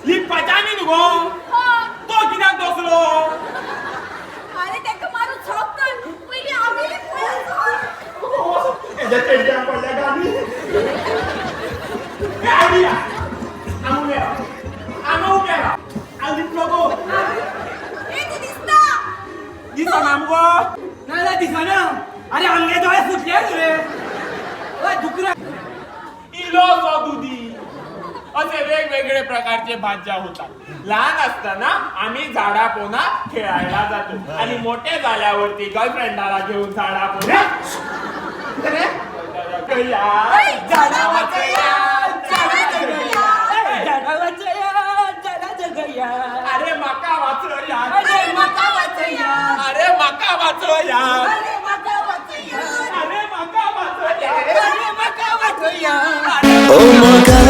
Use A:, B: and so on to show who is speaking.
A: लिपपाच्या न्ही न्हू गो. तो कित्याक बसलो?
B: अरे तेका मारून सोंपता. पयलीं आमी लिपया.
A: हेज्या चेड्ड्याक पडल्या गाली. ए आयडिया, हांगा उबे राव, हांगा उबे राव. हांव लिपलो गो.
B: ए तूं दिसता.
A: दिसना मुगो?
C: ना ना, दिसना. अरे आमगे दोळे फुटले तुरे. ओय दुकरा.
A: इलोसो दुदी. असे वेगवेगळे प्रकारचे भाज्या होतात. लहान असताना आम्ही झाडा पोना खेळायला जातो आणि मोठे झाल्यावरती गर्लफ्रेंडाला घेऊन झाडा पोना
C: झाडा वाचया, झाडा जगया. झाडा वाचया, झाडा जगया.
A: अरे माका वाचया.
C: अरे माका वाचया.
A: अरे माका वाचया.
C: अरे माका वाचया.
A: अरे माका वाचया.
C: अरे माका वाचया.
D: ओ मोगा.